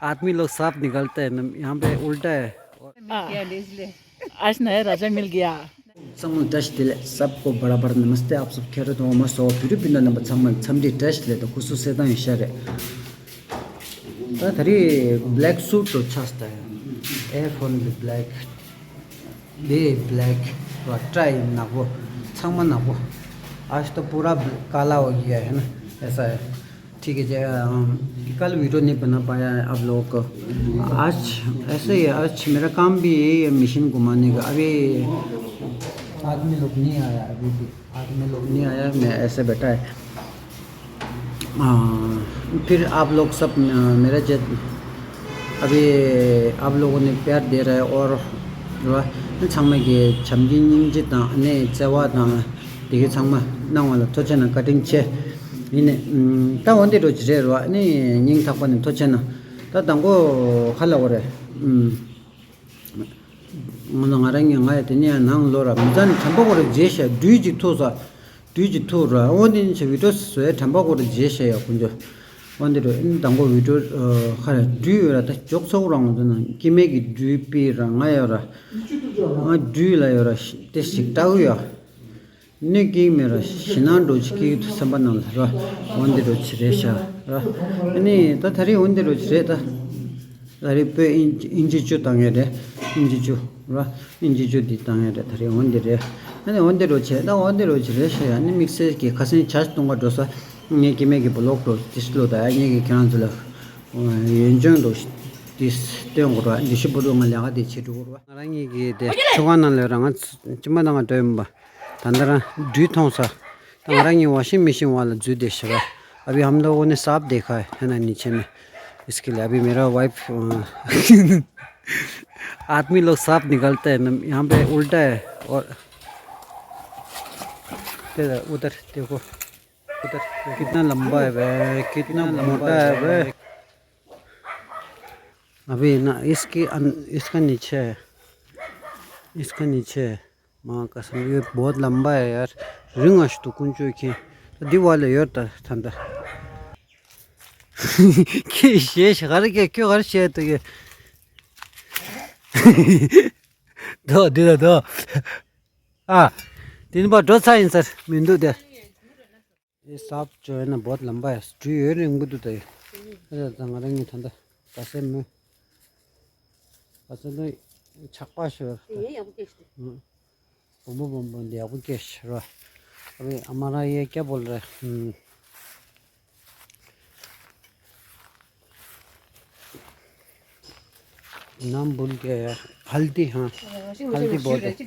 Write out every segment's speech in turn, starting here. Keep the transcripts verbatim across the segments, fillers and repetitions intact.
आदमी लोग सांप निकालता है ना, यहाँ पे उल्टा है। हाँ। आज नया राजा मिल गया। संगमों दश दिले सबको बराबर नमस्ते। आप सब खैरियत हो, मस्त हो? फिर भी ना नंबर छमन छमडी दश ले तो कुसु से दां इशारे। ད་ད་རེས་black suit ལོ་ཆགས་ཏེ། A for the black, B black, ལ་ཏྲ་ཡི་ནག་པོ། ཚང་མ་ནག་པོ། आज तो पूरा काला हो गया है ना, ऐसा है। ठीक है जी, अम, कल वीडियो नहीं बना पाया आप लोगों को। आज ऐसे ही है, आज मेरा काम भी यही है, मशीन घुमाने का। अभी आदमी लोग नहीं आया, अभी भी आदमी लोग नहीं आया, मैं ऐसे बैठा है। हाँ, फिर आप लोग सब, अ, मेरा जज, अभी आप लोगों ने प्यार दे रहा है और ཚང་མ་གི་བྱམས་སྙིང་རྗེ་དང་ནི་བརྩེ་བ་དང་དེ་གི་ཚང་མ་གནང་བ་ལ་ཐུགས་རྗེ་ཆེ་གནང་། བཀའ་དྲིན་ཆེ། ཡིན་ནི་ད་འོན་ཏེ་རོ་ཅི་རེད་རོ། ནི་སྙིང་ཐག་པ་ནས་ཐུགས་རྗེ་ཆེ་གནང་། ད་དང་པོ་ཁ་ལ་བ་རེད། ང་ཚོ་ང་རང་ངི་ང་ཡ་དེ་ནས་ནང་ལོ་ར་མི་ཚང་ནི་དྲན་པ་གོ་ར་རྗེས་ཤ་སྦྲུལ་ཅིག་ཐུག་ས། སྦྲུལ་ཅིག་ཐུག་ར། འོ་དེ་ནི་ཆ་བི་ཏོ་སོའི་དྲན་པ་གོ་ར་རྗེས་ཤ་ཡ་ཀུན་ཅོ། འོ་དེ་རུ་ཨིན་དང་པོ་བི་ཏོ་ཁ་ར་སྦྲུལ་ཡོད་ར། ད་ཅོག་ཚོགས་རང་ཚོ་ནང་སྐྱེ་མེད་ཀྱི་སྦྲུལ་པི་ར་ང་ཡོད་ར། ང་སྦྲུལ་ལ་ཡོད་ར་དེ་ཞིག་ལྟ་གུ་ཡོད། ནི་སྐྱིད་མེད་ར་ཞི་ན་འགྲོ་ཅི་སྐྱིད་ཐུ་སེམས་པ་ནང་ལ་ར། འོ་འདི་རུ་ཆི་རེད་ཤག་ར། ཨ་ནི་ད་ད་རེས་འོ་འདི་རུ་ཆི་རེད་ད། ད་རེས་བོད་ཨིན་ཨིན་ཇི་བཅུ་བཏང་ཡས་རེད། ཨིན་ཇི་བཅུ་ར། ཨིན་ཇི་བཅུ་འདི་བཏང་ཡས་རེད། ད་རེས་འོ་འདི་རེད། ཨ་ནི་འོ་འདི་རུ་ཆི་ད་འོ་འདི་རུ་ཆི་རེད་ཤག་ཡ། ནི་དམིགས་བསལ་གྱི་ཁ་སང་ཇ་གཏོང་ག་འགྲོ་ས། ངས་སྐྱེ་མེད་ཀྱི་བི་ལོག་འགྲོ་དེ་ཤི་ལོ་ད་ཡ། ངས་ཀྱི་ཁྱེད་རང་ཚོ་ལ་ཡོན་ཅོན་འགྲོ་དེ་སྟོན་དགོས་ར། འདི་ཤི་བུ་རུ་ང་ལས་ཀ་དེ་བྱེད་འགྲོ་གོ་ར། ང་རང་ངས་ཀྱི་དེ་ཆུ་ཁང་ནང་ལ་ར་ང་ཅི་མ་ནང་ང་འགྲོ་ཡིན་པ། ད་ལྟ་རང་སྦྲུལ་མཐོང་ས། ད་ང་རང་ངའི་ཝ་ཤིང་མེ་ཤིན་བ་ལ་འཛུལ་བསྡད་ཤག་ར། अभी हम लोगों ने साफ देखा है, है ना, नीचे में। इसके लिए अभी मेरा वाइफ, अ, आदमी लोग सांप निकालता है ना, यहाँ पे उल्टा है। और तेरा उधर देखो, उधर कितना लंबा है बे, कितना मोटा है बे। अभी ना इसके अन-, इसका नीचे है, इसका नीचे है। माँ कसम, ये बहुत लंबा है यार। रिंग अस तो कुंचो के। दीवाल है यार, ता-, ठंडा। के शेष घर के क्यों घर से तो ये। दो, दे दो, दो। आ, दिन भर दो साइन सर, मिंदू दे। ये सांप जो है ना, बहुत लंबा है। जो ये रिंग बुदु तो ये। अरे, तंग रंग ठंडा। कैसे में? कैसे तो छक्का शो। ये ये बुके। हम्म। बम बम बम दे बुके शो। अभी हमारा ये क्या बोल रहा है? हम्म। नाम भूल गया यार। हल्दी, हाँ। हल्दी बहुत है। अरे,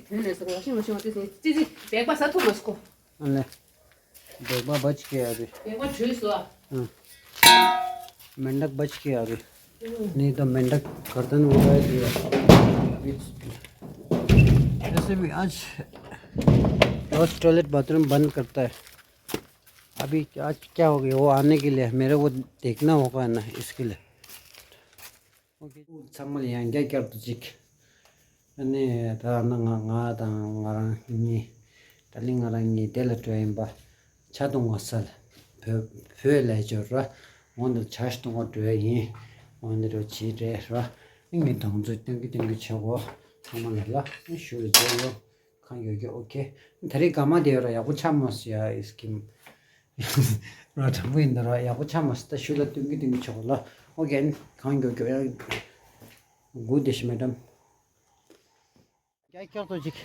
बेगवा बच गया अभी। बेगवा छुई सो। हाँ। मेंढक बच गया अभी। नहीं तो मेंढक गर्दन उड़ा दिया। वैसे भी आज रोज टॉयलेट बाथरूम बंद करता है। अभी आज क्या हो गया, वो आने के लिए मेरे को देखना होगा ना, इसके लिए। ཚང་མ་ལ་ཡང་བསྐྱར་བསྐྱར་དུ་ཅིག་ཨ་ནི་ད་ང་ང་དང་ང་རང་གཉིས། ད་ལིང་ང་རང་གཉིས་དེ་ལ་འགྲོ་ཡིན་པ། ཇ་འཐུང་བ་སལ། བོད་བོད་ལས་འབྱོར་ར། འོན་ཏེ་ཇ་འཐུང་བ་འགྲོ་ཡ་ཡིན། འོན་ཏེ་འགྲོ་བྱེད་རེད་ར། ངས་དང་ཚོད་སྟོན་གི་སྟོན་གི་བྱེད་གོ། ཚང་མ་ལ་ལ་ཞུ་རེ་བྱེད་ཡོ། གང་ཡོད་ཀྱི་ཨོ་ཁེ། ད་རེས་དགའ་མ་དེ་ཡོད་ར། ཡག་པོ་ཆགས་མ་སོང་ཡ། ཨིས་ཀིམ་ར་དྲང་པོ་ཡིན་ད་ར། ཡག་པོ་ཆགས་མ་སོང་། ད་ཤུལ་ལ་སྟོན་གི་སྟོན་གི་བྱེད་གོ་ལ། ཨོ་ཁེ། གང་ཡོད་ཀྱི་ཨོ་ཡ། སྒུག་བསྡད་ཤི་མེད་དམ། ཀྱག་ཀྱག་ཏོ་ཅིག་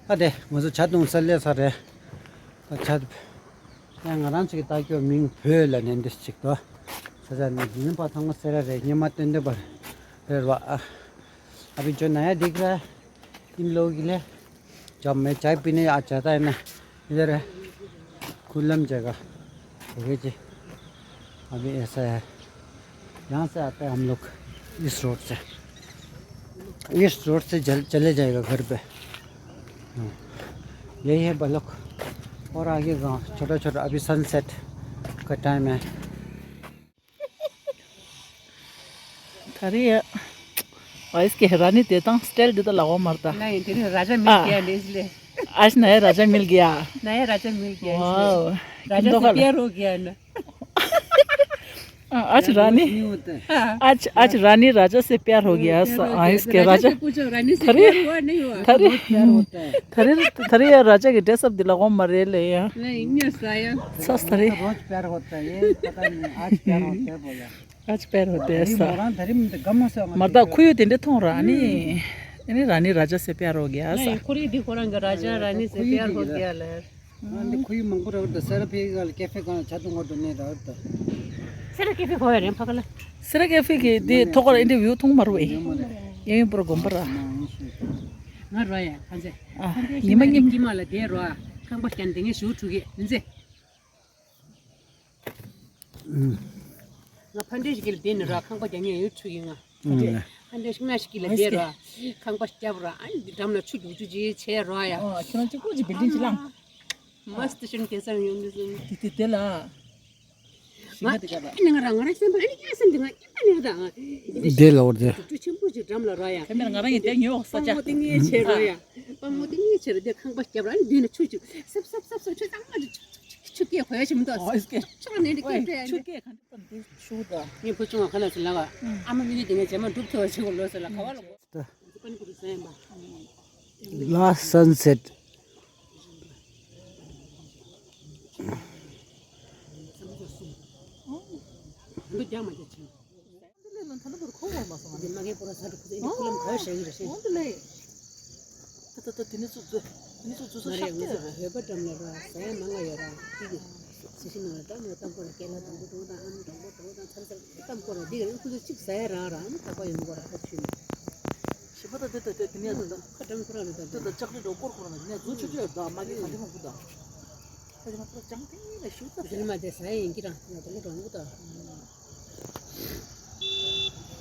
ཨ་དེ་ང་ཚོ་ཇ་འཐུང་ས་སླེབས་ཚར་རེད། ད་ཇ་ཡང་ང་རང་ཚོ་གི་ལྟ་སྐྱོ་མིང་བོད་ལ་ནན་ཏེ་ཅིག་ཏོ། ས་ཆ་ནི་ཉིན་པ་ཚང་མ་སེ་ར་རེད། ཉི་མ་སྟོན་འདོད་པ་རེད་བ། ཨ་ཨ་བི་ཇོ་ན་ཡ་དིག་ར། ཨིན་ལོ་གི་ལེ། जब मैं चाय पीने आ जाता है ना इधर है, खुल्लम जगह। देखिए जी, अभी ऐसा है। यहाँ से आता है हम लोग इस रोड से, इस रोड से चल, चले जाएगा घर पे। हाँ, यही है बलोक। और आगे गांव छोटा छोटा, अभी सनसेट का टाइम है। ད་རེས་ཡ། ཨ་ཨིས་ཀེ་ར་ནི་དེ་དང་སི་ཊལ་འདི་ད་ལ་བ་མར་ད། नहीं, तेरे राजा मिल हाँ। गया ना इसलिए। आज नया राजा मिल गया। नया राजा मिल गया इसलिए। वाओ। राजा से प्यार हो गया ना। आज रानी, नहीं होता है। आज, आज रानी राजा से प्यार हो गया। हाँ, इसके राजा। पूछो, रानी से प्यार हुआ, नहीं हुआ? थारे, थारे, थारे यार राजा के ड्रेस अप दिला को मरे ले यार। नहीं, नहीं होता है। सस थारे। रोज प्यार होता है, ये पता नहीं, आज प्यार होता है बोला। आज प्यार होता है ऐसा। मोरान थारे में तो गम से मरदा खुयो तेंदे थोंग रानी। इन्हें रानी राजा से प्यार हो गया ऐसा। नहीं, खुरी दी खोरंग राजा रानी से प्यार हो गया ले। ཨ་འདི་ཁོ་ཡུལ་མང་པོ་རག་ད་སེ་ར་ཕེ་གི་ག་ལ་ཀེ་ཧྥེ་གང་ཆ་ཏུ་ངོ་འགྲོ་ནས་རག་ད། སེ་ར་ཀེ་ཧྥེ་གོ་ཡ་རེད་ཕ་ག་ལ། སེ་ར་ཀེ་ཧྥེ་གི་དེ་ཐོག་ཁར་ཨིན་ཊར་བིའུ་མཐོང་མ་རུ་ཨེ། ཡིན་པར་དགོན་པ་ར། ང་རོ་ཡ་ཁ་ཚེ། ཨ་ཉི་མ་ཉིན། དཀྱིལ་མ་ལ་བསྡད་རོ། ཁང་པ་རྒྱ་འདི་ངས་ཞུ་ཐུག་གི་མི་ཚེ། ང་ཕ་འདྲེ་ཞིག་གི་ལ་བསྡད་ནས་རོ། ཁང་པ་རྒྱ་ངས་ཡོད་ཐུག་གི་ང་། ཕ་འདྲེ་ཕ་འདྲེ་ཤིང་ནགས་ཤིག་གི་ལ་བསྡད་རོ། ཁང་པ་བརྒྱབ་རོ། ཨ་ནི་འདི་འགྲམ་ལ་ཆུ་རྒྱུག་རྒྱུག་ཅིག་བྱས་རོ་ཡ། ཨོ་ཁྱེད་རང་གཅིག་པོ་ཅིག་བིལ་ཌིང་ཅིག་བླངས། མ་སི་ཏི་ཤོན་གེ་སར་ཡོང་གི་སོང་། དེ་དེ་དེ་ལ། ང་ཞིང་ཁ་དེ་ག་ལ། ཨ་ནི་ང་རང་ང་རང་སེམས་པ་ཨ་ནི་ཡ་སེམས་དེ་ང་ཨ་ནི་ང་དང་། དེ་ལ་འོར་དེ། རྒྱུག་ཆེན་པོ་ཅིག་འགྲམ་ལ་རོ་ཡ། ཁེ་མེར་ང་རང་ཡིན་དེ་ཉོ་ས་ཆ། སྤང་མོ་ཏིང་ངེ་བྱས་རོ་ཡ། སྤང་མོ་ཏིང་ངེ་བྱས་རོ་དེ་ཁང་པ་བརྒྱབ་རོ། ཨ་ནི་མདུན་ལ་ཆུ་ཅིག་སབ་སབ་སབ་སབ་ཆུ་གཙང་མ་ཅིག་ཆུ་སྐྱེས་གོ་ཡ་ཞིག་མི་འདུག་ཨོ་ཨིས་ཀེ། ཆུ་ནས་འདི་སྐྱེས་སྤྲད་ཡ་འདི། ཆུ་སྐྱེས་ག་འདི་ཤུ་ད། ངའི་བུ་ཆུང་བ་ཁ་ན་སི་ལ་ག་ཨ་མ་མི་ནི་དེ་ངའི་རྗེས་མ་འགྲུབ་ཐུབ་པ་ཞིག་གོ་ལོ་སི་ལ་ག་བ་ལ་གོ། ད། ཁོ་ནི་ཁོ་རུ་ཟ་ཡིན་པ། Last sunset. འདི་རྒྱག་མ་རྒྱག་ཆེན། འདི་ལས་ནང་ཐ་ན་བར་ཁོ་བོར་མ་སོང་། འདི་མ་གའི་པོ་ར་ས་དུ་ཁུ་ཚེ་འདི་ཁུ་ལམ་ག་བ་ཞེ་གི་རེད་ཤེས། འོ་འདི་ལས། ད་ད་ད་དེ་ནི་ཚོ་ཚོ་དེ་ནི་ཚོ་ཚོ་ཚོ་ང་རེ་ཤག་ང་ཚོ་ཚེ་བོད་པ་འགྲམ་ལ་ར་ཟ་ཡ་མང་ང་ཡོད་ར་འདི་གི་སི་ཤི་ནང་ལ་ད་མོ་ཏམ་ཀོ་ར་སྐད་ལ་དང་པོ་དང་ཨ་མི་དང་པོ་དང་ཚར་ཚར་ཏམ་ཀོ་ར་འདི་གི་ཁུ་ཚོ་གཅིག་ཟ་ཡ་ར་ར་ཨ་མི་ད་པ་ཡོང་གོ་ར་ཁ་ཆུ་ནི། ཞི་བ་ད་དེ་ད་དེ་དེ་ནས་ད་ད་ཁ་འགྲམ་ཁོ་ར་ལ་ད་ད་ད་ལྕགས་རི་འགྲོ་སྐོར་ཁོ་ར་ན་དེ་ནས་རྫུ་ཆུ་ཆུ་ཡོད་ད་མ་གི་ག་དེ་མ་ཁུ་ད། ད་དེ་མ་ཁོ་ར་ཅང་དེ་ནས་ཞུ་ད་ཞི་ལི་མ་དེ་ཟ་ཡ་ཡིན་གི་ར་ང་ད་ལོ་གྲོང་གི་ད།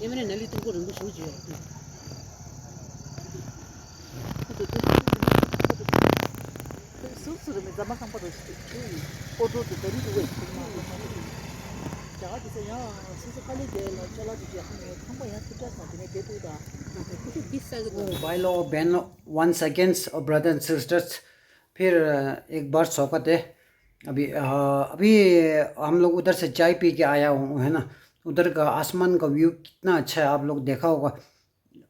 ཡེ་མ་ནས་ན་ལུས་སྟུག་པོ་རིང་པོ་ཞུ་བྱོས། སུབ་སུ་རུ་མི་འཛམ་མ་ཁང་པ་རུ་ཞིག་ཨོ་ཏོ་དུ་ག་རི་དུ་བས་ཁུག་མ་ཁུག་མ་ནི་ཞིག་རྒྱ་གར་དུ་ས་ཡང་སུ་སུ་ཁ་ལས་རྒྱལ་ལ་ཅ་ལག་དུ་རྒྱལ་ཁང་ནས་ཁང་པ་ཡང་ཐུབ་ཆ་སང་དེ་ནས་རྒྱལ་དུ་དང་། Bhai logo, bhai logo, once again, oh, brothers and sisters, फिर एक बार स्वागत है। अभी, अ, अभी हम लोग उधर से चाय पी के आया हूँ, है ना। उधर का आसमान का व्यू कितना अच्छा है, आप लोग देखा होगा।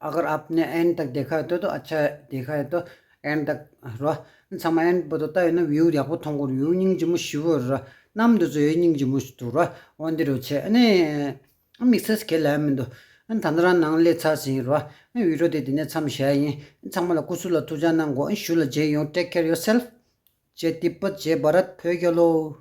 अगर आपने एंड तक देखा है तो, तो अच्छा है, देखा है तो एंड तक रहो। ཚང་མ་ཨེན་བོ་དོ་ལྟ་ཡོད་ན་བིའུ་ཡག་པོ་མཐོང་གི་རེད། བིའུ་སྙིང་རྗེ་མོ་ཞེ་པོ་རེད། གནམ་དུ་ཚོ་ཡོད་སྙིང་རྗེ་མོ་ཞིག་འདུག་ར། འོན་ཏེ་རོ་ཆེ་ཨ་ནི་དམིགས་བསལ་གལ་ལ་མི་འདུག་ཨ་ནི་ད་ནི་རང་ནང་སླེབས་ཚར་ཟིན་ར། ཨ་ནི་བི་ཌི་ཡོ་དེ་འདི་ནས་མཚམས་བཞག་ཡིན། ཚང་མ་ལ་སྐུ་གཟུགས་ལ་ཐུགས་ཅག་གནང་དགོས། ཨ་ནི་ཞུ་ལ་མཇལ་ཡོང་། Take care yourself. Jai Tibetan, Jai Bharat, བོད་རྒྱལ་ལོ།